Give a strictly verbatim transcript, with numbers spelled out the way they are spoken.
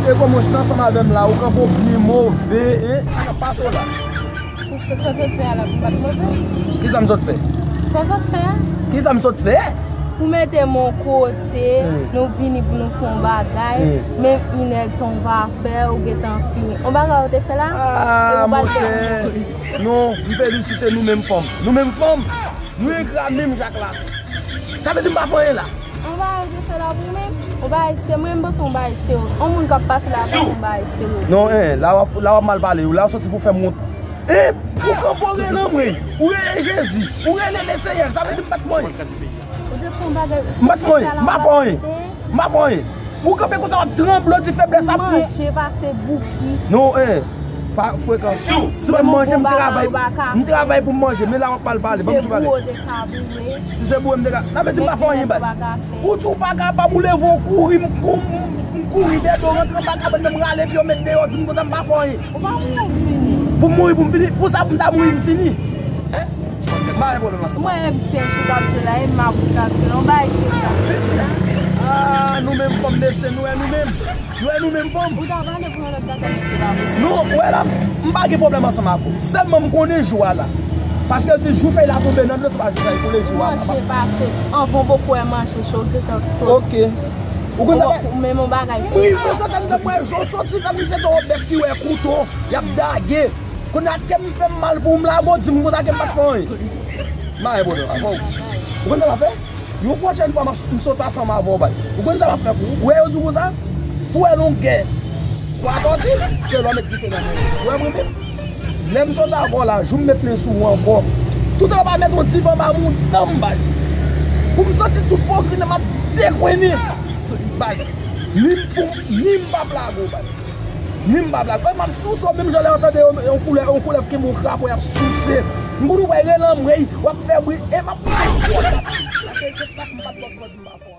E kòman w ansanm avè m la, ou kanpe w byen move, en? Sa k ap pase w la? Ou fè sa w sot fè a la pou m pa t move? Ki sa m sot fè? Sa w sot fè a? Ki sa m sot fè? Ou mete m yon kote, hmm, nou vini pou nou fè yon bagay, hmm, menm inèdtan w pa fè, ou gentan fini. Yon bagay ou te fè la, ah, e ou pa t monchè, fè. Non, m felisite nou menm fanm. Nou menm fanm, nou engra menm jan la. Sa vle di m pa fè anyen la. Yon bagay ou te fè la pou mwen, yon bagay se mwen, m panse yon bagay se yon moun k ap pase la, panse yon bagay se yon. Non, en, la w ap, la w ap mal pale, la w soti pou fè m wont. En, ou kanpe w rele anmwey, ou rele Jezi, ou rele Lesenyè, sa vle di m pa t fè anyen. Ou te fè yon bagay, m pa t fè anyen, m pa fè anyen, m pa fè anyen. Ou kanpe konsa w ap tranble, w di feblès ap. Manje pase bouki. Non, en. Pa frekan. Si w wè m manje, m travay, m travay pou m manje, men la w ap mal pale, ban m di bagay. Si se pou m te ka, sa vle di m pa fè anyen baz. Ou di w pa kapab, ou leve w kouri, m, m, m, m kouri dèyè w rantre anba kabann nan, m rale pye w met deyò, di m konsa m pa fè anyen. Ou pa mouri pou m fini. Pou m mouri pou m fini, pou sa pou m ta mouri m fini. Hein? M pa gen pwoblèm ansanm. Mwen e pèch ou t ap fè la, e mab ou t ap fè la, yon bagay serye w t ap fè la. Ah, nou menm fanm mesye, nou wè nou menm. Nou wè nou menm fanm. Ou ta pale pou yon lòt bagay, mesye pa posib. Nou wè la, m pa gen pwoblèm ansanm ak ou. Sèlman m konnen jou a la. Paske yo di jou fèy la tonbe nan dlo, se pa jou fèy koule jou a. Manje pase, anvan w poko wè manje cho, ou gentan soti. Ok. Ou konn sa pa. Ou menm yon bagay serye. Wi, se sa tann nan pwen jou soti, tann misye te yon bèf ki wè kouto, y ap dage. Kounye a kè m fè m mal pou m lage w, di m konsa ke m pa t fè anyen. M pa gen pwoblèm avè w. Ou konn sa m ap fè? Yon pwochèn fwa m ap, m soti ansanm avè w, baz. Ou konn sa m ap fè pou ou? Ou wè yo di w konsa? Pou wè longè. Pou atòti, se lè w met dife nan men. Ou wè mwen menm? Lè m soti avè w la, jou m met men sou ou ankò. Toutan yo pa met yon dife anba mouda m, baz. Pou m santi tout pogri nan m ap dekwennen. Baz. Ni m pou m, ni m p ap lage w, baz. Ni m p ap lage w. E m ap souse w menm jan lè w tande yon, yon koulè, yon koulèv kenbe yon krapo y ap souse. M konn ou wè rele anmwey, w ap fè bri, e m ap fout w yon gwo tap. Paske se tap m pa t ba w, m pa t ba w.